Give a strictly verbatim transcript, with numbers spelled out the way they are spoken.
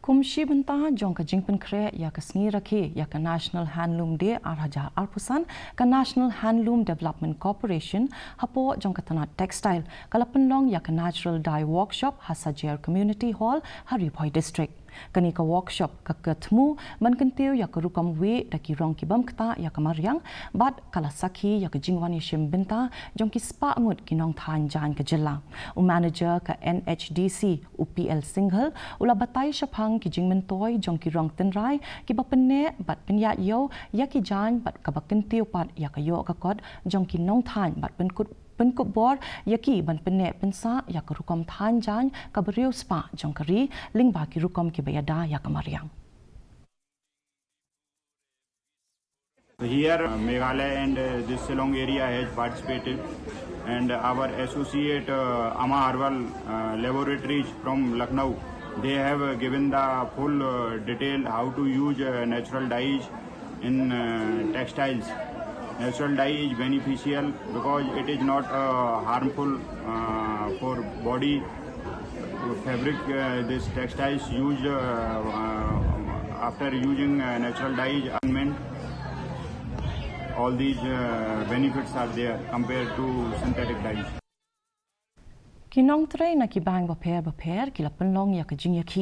Kum shi bynta jong ka jingpynkhreh ïa ka sngi rakhe ïa ka National Handloom Day ar hajar arphew san, ka National Handloom Development Corporation hapoh jong ka tnat textile ka la pynlong ïa ka Natural Dye Workshop ha Sajer Community Hall ha Ri Bhoi District. Kane ka workshop ka ka thmu ban kyntiew ïa ka rukom wieh da ki rong ki bym ktah ïa ka mariang, bad ka la sakhi ïa ka jingwan ïashim bynta jong ki spah ngut ki nongthaiñ jaiñ ka jylla. U manager ka N H D C, u P L Singhal, u la batai shaphang ki jingmyntoi jong ki rong tynrai kiba pynneh bad pynïaid ïew ïa ki jaiñ bad kaba kyntiew pat ïa ka ïoh ka kot jong ki nongthaiñ bad pynkup pynkup bor ïa ki ban pynneh pynsah ïa ka rukom thaiñ jaiñ kaba riewspah jong ka ri lyngba ki rukom kiba ïada ïa ka mariang. Here, uh, Meghalaya and uh, this Shillong area has participated, and our associate uh, Ama Herbal uh, Laboratories from Lucknow, they have uh, given the full uh, detail how to use uh, natural dyes in uh, textiles. Natural dye is beneficial because it is not uh, harmful uh, for body. Fabric, uh, this textiles used uh, uh, after using uh, natural dyes, all these uh, benefits are there compared to synthetic dyes. Ki nongtrei na ki bank bapher bapher ki la pynlong ïa ka jingïakhih